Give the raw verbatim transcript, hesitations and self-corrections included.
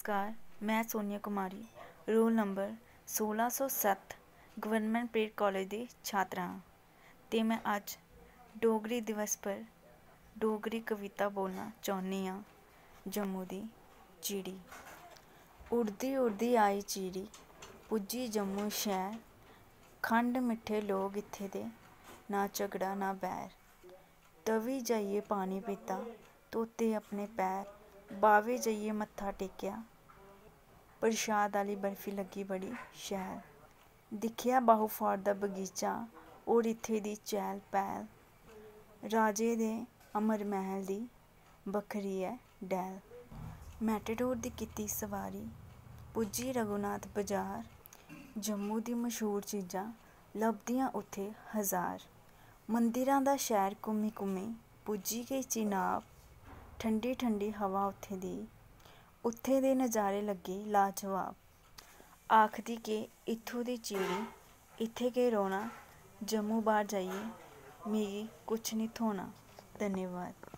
नमस्कार, में Sonia Kumari, roll number सोलां सौ सत्त, गवर्नमेंट परेड कालेज दी छात्रा आं ते में अज्ज डोगरी दिवस पर डोगरी कविता बोलना चाह्न्नी आं। जम्मू दी चिड़ी। उड़दी उड़दी आई चिड़ी, पुज्जी जम्मू शैह्र। खंड मिट्ठे लोक इत्थै दे, ना झगड़ा ना बैर। तवी जाइयै पानी पीता, धोते अपने पैर, बावे जाइयै मत्था टेकेआ। प्रसाद आह्ली बर्फी लग्गी बड़ी शैल। दिक्खेआ बाहू फोर्ट दा बगीचा, होर इत्थै दी चैह्ल पैह्ल। राजे दे अमर मैह्ल दी बक्खरी ऐ डैह्ल। मैटाडोर दी कीती सवारी, पुज्जी रघुनाथ बजार। जम्मू दी मशहूर चीजां लभदियां उत्थै हजार। मंदिरां दा शैह्र घुम्मी घुम्मी पुज्जी गेई चिनाब। ठंडी ठंडी हवा उत्थै दी, उत्थै दे नजारे लग्गे लाजवाब। आखदी के इत्थूं दी चिड़ी, इत्थै गै रौह्ना, जम्मू बाह्र जाइयै मिगी कुछ निं थ्होना। धन्यवाद।